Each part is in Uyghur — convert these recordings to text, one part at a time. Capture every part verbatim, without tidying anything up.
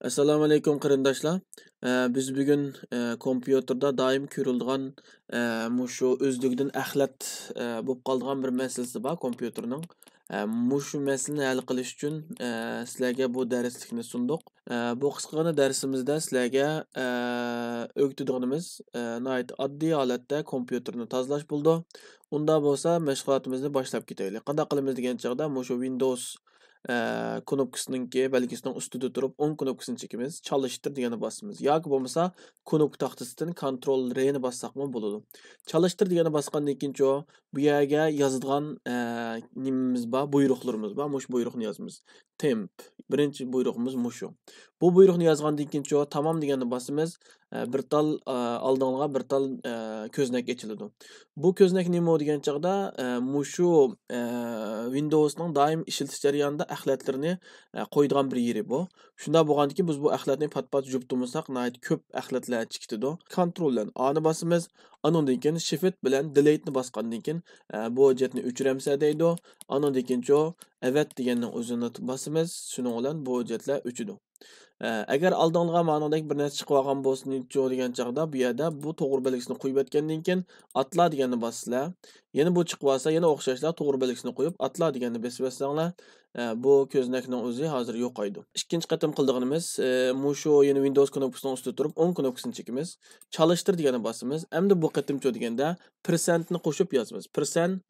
ئەسسالامۇئەلەيكۇم قېرىنداشلار. ئە، بىز بۈگۈن، ئە، كومپيۇتېردا دائىم كۆرۈلىدىغان، ئە، مۇشۇ ئۆزلۈكىدىن ئەخلەت، ئە، بولۇپ قالىدىغان بىر مەسىلىسى بار كومپيۇتېرنىڭ. ئە، مۇشۇ مەسىلىنى ھەل قىلىش ئۈچۈن، ئە، سىلەرگە بۇ دەرسلىكنى سۇندۇق. ئە، بۇ قىسقىغىنە دەرسىمىزدە سىلەرگە، ئە، ئۆگىتىدىغىنىمىز، ئە، ناھايىتى ئاددىي ھالەتتە كومپيۇتېرنى تازىلاش بولىدۇ. ئۇنداق بولسا مەشغۇلاتىمىزنى باشلاپ كېتەيلى. قانداق قىلىمىز دېگەن چاغدا مۇشۇ ۋىندوۋس ئە، كنوپكىسىنىڭكى بەلگىسىنىڭ ئۈستىدە تۇرۇپ، ئوڭ كنوپكىسىنى چېكىمىز، چالىشتۇر دېگەننى باسىمىز. ياكى بولمىسا، كنوپكا تاختىسىدىن كونترول رنى باسساقمۇ بولىدۇ. چالىشتۇر دېگەننى باسقاندىن كېيىنچۇ، بۇ يەرگە يازىدىغان، ئە، نېمىمىز بار، بۇيرۇقلىرىمىز بار. مۇشۇ بۇيرۇقنى يازىمىز. تېمپ. بىرىنچى بۇيرۇقىمىز مۇشۇ. بۇ بۇيرۇقنى يازغاندىن كېيىنچۇ، تامام دېگەننى باسىمىز. ئە، بىر تال، ئە، ئالدىڭلارغا بىر تال، ئە، كۆزنەك ئېچىلىدۇ. بۇ كۆزنەك نېمە دېگەن چاغدا، ئە، مۇشۇ، ئە، ۋىندوۋسنىڭ دائىم ئىشلىتىش جەريانىدا ئەخلەتلىرىنى، ئە، قويىدىغان بىر يېرى بۇ. شۇنداق بولغاندىكىن، بىز بۇ ئەخلەتنى پات-پات يۇمىساق، ناھايىتى كۆپ ئەخلەتلەر چىقىدۇ. كونترول بىلەن ئانى باسىمىز. ئانىڭدىن كېيىن شىفت بىلەن دېلېيتنى باسقاندىن كېيىن، ئە، بۇ ھۆججەتنى ئۆچۈرەمسە دەيدۇ. ئانىڭدىن كېيىنچۇ، ئەۋەت دېگەننىڭ ئۆزىنى باسىمىز. شۇنىڭ بىلەن بۇ ھۆججەتلەر ئۆچىدۇ. ئە، ئەگەر ئالدىڭلارغا مانىڭدەك بىر نەرسە چىقىۋالغان بولسىچۇ دېگەن چاغدا، بۇ يەردە بۇ توغرا بەلگىسىنى قويۇۋەتكەندىن كېيىن، ئاتلا دېگەننى باسىسىلەر. يەنە بۇ چىقىۋالسا، يەنە ئوخشاشلا توغرا بەلگىسىنى قويۇپ، ئاتلا دېگەننى بېسىۋەتسەڭلار، ئە، بۇ كۆزنەكنىڭ ئۆزى ھازىر يوقايدۇ. ئىككىنچى قېتىم قىلىدىغىنىمىز، ئە، مۇشۇ يەنە ۋىندوۋس كنوپكىسىنىڭ ئۈستىدە تۇرۇپ، ئوڭ كنوپكىسىنى چېكىمىز. چالىشتۇر دېگەننى باسىمىز. ئەمدى بۇ قېتىمچۇ دېگەندە، پىرسەنتنى قوشۇپ يازىمىز. پىرسەنت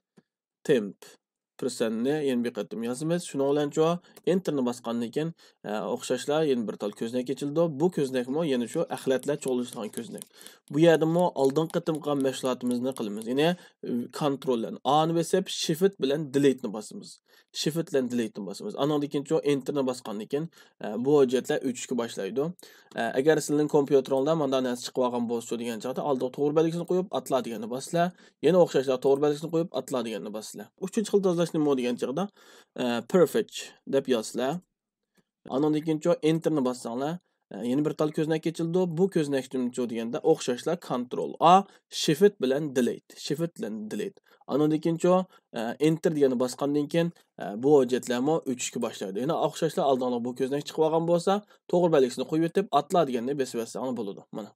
تېمپ. پىرسەنتنى يەنە بىر قېتىم يازىمىز. شۇنىڭ بىلەنچۇ، ئېنتېرنى باسقاندىن كېيىن، ئە، ئوخشاشلا يەنە بىر تال كۆزنەك ئېچىلىدۇ. بۇ كۆزنەكمۇ يەنە شۇ ئەخلەتلەر چوغلىشىدىغان كۆزنەك. بۇ يەردىمۇ ئالدىنقى قېتىمقى مەشغۇلاتىمىزنى قىلىمىز. يەنى، ئە، كونترول بىلەن ئانى بېسىپ، شىفت بىلەن دېلېيتنى باسىمىز. شىفت بىلەن دېلېيتنى باسىمىز. ئانىڭدىن كېيىنچۇ، ئېنتېرنى باسقاندىن كېيىن، ئە، بۇ ھۆججەتلەر ئۆچۈشكە باشلايدۇ. ئە، ئەگەر سىلىنىڭ كومپيۇتېرىڭدا مانداق نەرسە چىقىۋالغان بولسىچۇ دېگەن چاغدا، ئالدىغا توغرا بەلگىسىنى قويۇپ، ئاتلا دېگەننى باسىسىلەر. يەنە ئوخشاشلا توغرا بەلگىسىنى قويۇپ، ئاتلا دېگەننى باسىسىلەر. ئۈچىنچى خىل تازىلاش نېمە دېگەن چاغدا، ئە، پېرفېكت دەپ يازىسىلەر. ئانىڭدىن كېيىنچۇ، ئېنتېرنى باسساڭلار، ئە، يەنە بىر تال كۆزنەك ئېچىلىدۇ. بۇ كۆزنەكتىنچۇ دېگەندە، ئوخشاشلا كونترول ئا، شىفت بىلەن دېلېيت، شىفت بىلەن دېلېيت. ئانىڭدىن كېيىنچۇ، ئە، ئېنتېر دېگەننى باسقاندىن كېيىن، ئە، بۇ ھۆججەتلەرمۇ ئۆچۈشكە باشلايدۇ. يەنە ئوخشاشلا ئالدىڭلارغا بۇ كۆزنەك چىقىۋالغان بولسا، توغرا بەلگىسىنى قويۇۋېتىپ، ئاتلا دېگەننى بېسىۋەتسەڭلار بولىدۇ. مانا.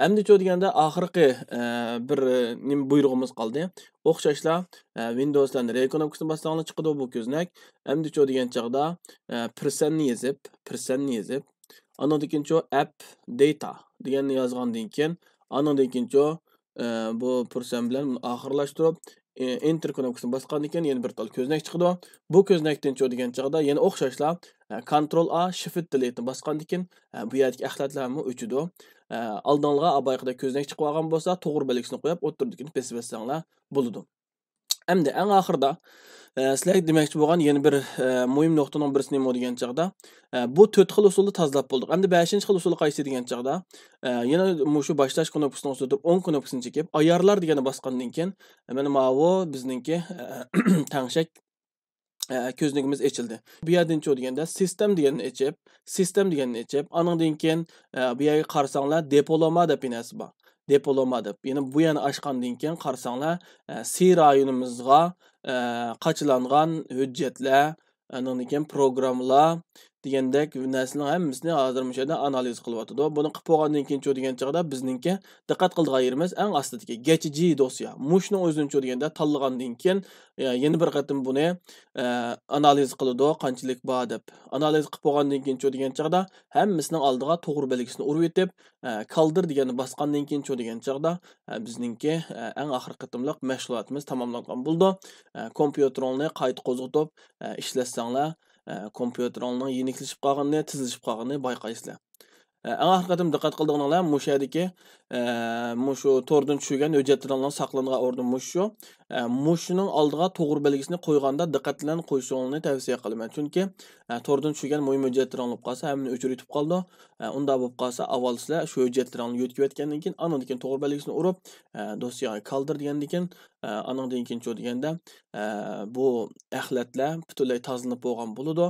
ئەمدىچۇ دېگەندە ئاخىرقى، ئە، بىر، ئە، نېمە بۇيرۇغىمىز قالدى. ئوخشاشلا، ئە، ۋىندوۋس بىلەن رې كنوپكىسىنى باسساڭلار چىقىدۇ بۇ كۆزنەك. ئەمدىچۇ دېگەن چاغدا، ئە، پىرسەنتنى يېزىپ، پىرسەنتنى يېزىپ، ئانىڭدىن كېيىنچۇ ئەپ دېتا دېگەننى يازغاندىن كېيىن، ئانىڭدىن كېيىنچۇ، ئە، بۇ پىرسەنت بىلەن بۇنى ئاخىرلاشتۇرۇپ، ئە، ئېنتېر كنوپكىسىنى باسقاندىن كېيىن يەنە بىر تال كۆزنەك چىقىدۇ. بۇ كۆزنەكتىنچۇ دېگەن چاغدا يەنە ئوخشاشلا، ئە، كونترول ئا، شىفت دېلېيتنى باسقاندىن كېيىن، ئە، بۇ يەردىكى ئەخلەتلەرمۇ ئۆچىدۇ. ئە، ئالدىڭلارغا بايىقىدەك كۆزنەك چىقىۋالغان بولسا، توغرا بەلگىسىنى قويۇپ، ئوتتۇرىدىكىنى بېسىۋەتسەڭلار بولىدۇ. ئەمدى ئەڭ ئاخىرىدا، ئە، سىلەرگە دېمەكچى بولغان يەنە بىر، ئە، مۇھىم نۇقتىنىڭ بىرسى نېمە دېگەن چاغدا، ئە، بۇ تۆت خىل ئۇسۇلدا تازىلاپ بولدۇق. ئەمدى بەشىنچى خىل ئۇسۇلى قايسى دېگەن چاغدا، ئە، يەنە مۇشۇ باشلاش كنوپكىسىنىڭ ئۈستىدە تۇرۇپ، ئوڭ كنوپكىسىنى چېكىپ، ئايارلار دېگەننى باسقاندىن كېيىن، مانا ماۋۇ بىزنىڭكى، ئە، تەڭشەك، ئە، كۆزنىكىمىز ئېچىلدى. بۇ يەردىنچۇ دېگەندە، سىستېم دېگەننى ئېچىپ، سىستېم دېگەننى ئېچىپ، ئانىڭدىن كېيىن، ئە، بۇ يەرگە قارىساڭلار، دېپولوما دەپ بىر نەرسە بار. دېپولوما دەپ. يەنە بۇ يەرنى ئاچقاندىن كېيىن قارىساڭلار، ئە، سى رايونىمىزغا، ئە، قاچىلانغان ھۆججەتلەر، ئانىڭدىن كېيىن پروگراممىلار دېگەندەك نەرسىنىڭ ھەممىسىنى ھازىر مۇشۇ يەردە ئانالىز قىلىۋاتىدۇ. بۇنى قىلىپ بولغاندىن كېيىنچۇ دېگەن چاغدا بىزنىڭكى دىققەت قىلىدىغان يېرىمىز ئەڭ ئاستىدىكى گەچ جى دوسيا. مۇشۇنىڭ ئۆزىنىچۇ دېگەندە تاللىغاندىن كېيىن، ئە، يەنە بىر قېتىم بۇنى، ئە، ئانالىز قىلىدۇ، قانچىلىك بار دەپ. ئانالىز قىلىپ بولغاندىن كېيىنچۇ دېگەن چاغدا ھەممىسىنىڭ ئالدىغا توغرا بەلگىسىنى ئۇرۇۋېتىپ، ئە، كالدىر دېگەننى باسقاندىن كېيىنچۇ دېگەن چاغدا، ئە، بىزنىڭكى، ئە، ئەڭ ئاخىرقى قېتىملىق مەشغۇلاتىمىز تاماملانغان بولىدۇ. ئە، كومپيۇتېرىڭنى قايتا قوزغىتىپ، ئە، ئىشلەتسەڭلار، ئە، كومپيۇتېرىڭنىڭ يېنىكلىشىپ قالغىنىنى، تېزلىشىپ قالغىنىنى بايقايسىلەر. ئە، ئەڭ ئاخىرقى قېتىم دىققەت قىلدىغىنىڭلار مۇشۇ يەردىكى، ئە، مۇشۇ توردىن چۈشۈرگەن ھۆججەتلىرىڭلار ساقلانغان ئورنى مۇشۇ. ئە، مۇشۇنىڭ ئالدىغا توغرا بەلگىسىنى قويغاندا دىققەت بىلەن قويۇشۇڭلارنى تەۋسىيە قىلىمەن. چۈنكى، ئە، توردىن چۈشۈرگەن مۇھىم ھۆججەتلىرىڭ بولۇپ قالسا، ھەممىنى ئۆچۈرۈۋېتىپ قالىدۇ. ئە، ئۇنداق بولۇپ قالسا، ئاۋۋال سىلەر شۇ ھۆججەتلىرىڭنى يۆتكىۋەتكەندىن كېيىن، ئاندىن كېيىن توغرا بەلگىسىنى ئۇرۇپ، ئە، دوسياغا كالدىر دېگەندىن كېيىن، ئە، ئانىڭدىن كېيىنچۇ دېگەندە، ئە، بۇ ئەخلەتلەر پۈتۈنلەي تازىلىنىپ بولغان بولىدۇ.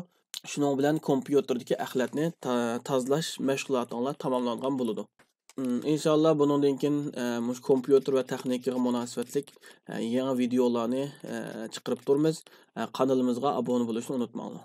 شۇنىڭ بىلەن كومپيۇتېردىكى ئەخلەتنى تا-، تازىلاش مەشغۇلاتىڭلار تاماملانغان بولىدۇ. ئىم، ئىنشاللا بۇنىڭدىن كېيىن، ئە، مۇشۇ كومپيۇتېر ۋە تېخنىكىغا مۇناسىۋەتلىك، ئە، يېڭى ۋىدېئولارنى، ئە، چىقىرىپ تۇرىمىز. ئە، قانىلىمىزغا ئابۇنە بولۇشنى ئۇنتۇماڭلار.